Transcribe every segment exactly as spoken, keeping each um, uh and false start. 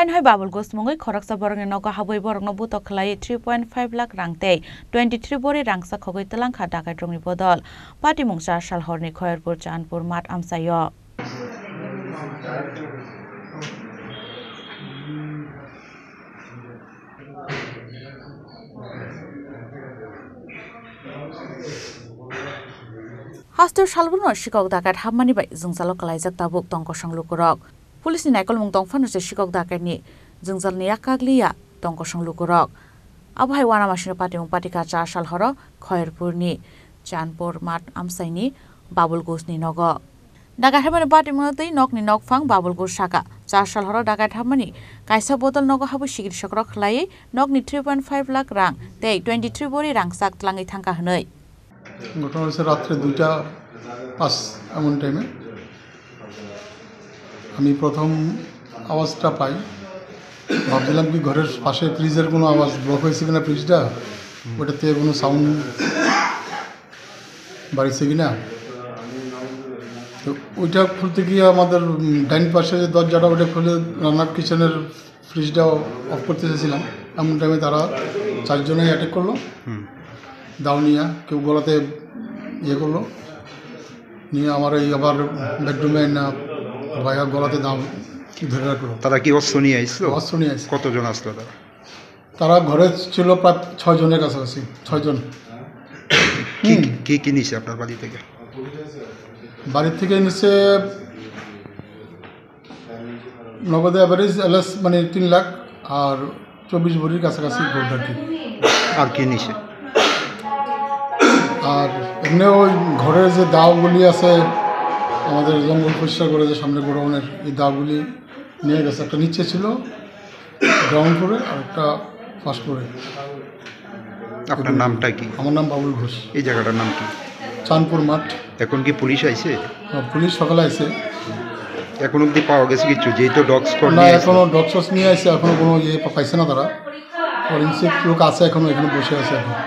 Haino hai Babul Ghosh mungwi khoroksa borokni nogo habwi borokno butok khlaiwi three point five lakh rang tei twenty three bori rangchak khogwi twlang kha dakat rokni bodol. Patimung char sal horni Khoyerpur Chanpur Math amchaio. Haste salbrumno sikok dakat hapmani bai jwngjalo kwlaijak tabuk tongkosong lukurok. Police ni naikolmung tongphano se sikok dakat ni jwngjalni yak kagliya tongkosong lukurok. Abo hai uanamasingno patimung patikha char sal horo Khoyerpurni Chanpur Math amchaini Babul Ghoshni nogo. Dakat hapmani patimungno twi nokni nokphang Babul Ghosh saka. Char sal horo dakat hapmani kaisa bodol nogo habwi sigiri sokrok khlaiwi nokni three point five lakh rang tei twenty three bori rangchak twlangwi thangkha hwnwi. ঘটনা হয়েছে রাত্রে দুইটা পাঁচ এমন টাইমে। আমি প্রথম আওয়াজটা পাই, ভাবছিলাম কি ঘরের পাশে ফ্রিজের কোনো আওয়াজ, ব্লক হয়েছে কিনা ফ্রিজটা, ওটাতে কোনো সাউন্ড বাড়িছে কিনা। তো ওইটা খুলতে গিয়ে আমাদের, উম, ডাইন পাশে যে দরজাটা, ওটা খুলে রান্নার কিচেনের ফ্রিজটা অফ করতে চেয়েছিলাম, এমন টাইমে তারা চারজনে অ্যাটাক করলো। হুম। দাও নিয়ে কেউ গলাতে ইয়ে করলো, নিয়ে আমার এই আবার বেডরুমে না ভাইয়া গলাতে দাও ধরে রাখলো। তারা কি অস্ত্র নিয়ে আসলো? অস্ত্র নিয়ে আসছে। কতজন আসলো তারা? তারা ঘরে ছিল প্রায় ছয় জনের কাছাকাছি, ছয় জন। কি, হুম। কি, কি নিছে আপনার বাড়ি থেকে? বাড়ি থেকে নিছে নগদে অ্যাভারেজ এলএস মানে তিন লাখ আর চব্বিশ ভরির কাছাকাছি গোল্ড আর কি। আর কি নিছে? আর এমনি ওই ঘরের যে দাওগুলি আছে, আমাদের জঙ্গল পরিষ্কার করে যে সামনে গোডাউনের, এই দাওগুলি নিয়ে গেছে। একটা নিচে ছিল, গ্রাউন্ড ফ্লোরে, আর একটা ফার্স্ট ফ্লোরে। আপনার নামটা কি? আমার নাম বাবুল ঘোষ। এই জায়গাটার নাম কি? চাঁদপুর মাঠ। এখন কি পুলিশ আইছে? হ্যাঁ, পুলিশ সকালে আইছে। এখন অবধি পাওয়া গেছে কিছু? যেহেতু ডগ স্কোয়াড না, নিয়ে আইছে। এখনো ডগ স্কোয়াড নিয়ে আইছে, এখনো কোনো ইয়ে পা-, পাইছে না তারা। ফরেন্সিক লোক আছে এখনো, এখানে বসে আছে এখন।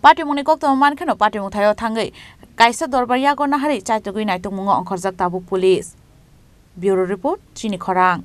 Patimungni koktwma mankheno patimung thaio thangwi kaisa dorbar yago naharwi chaitugwi naitugmungo ongkhorjak tabuk police. Bureau report, Chini Khorang.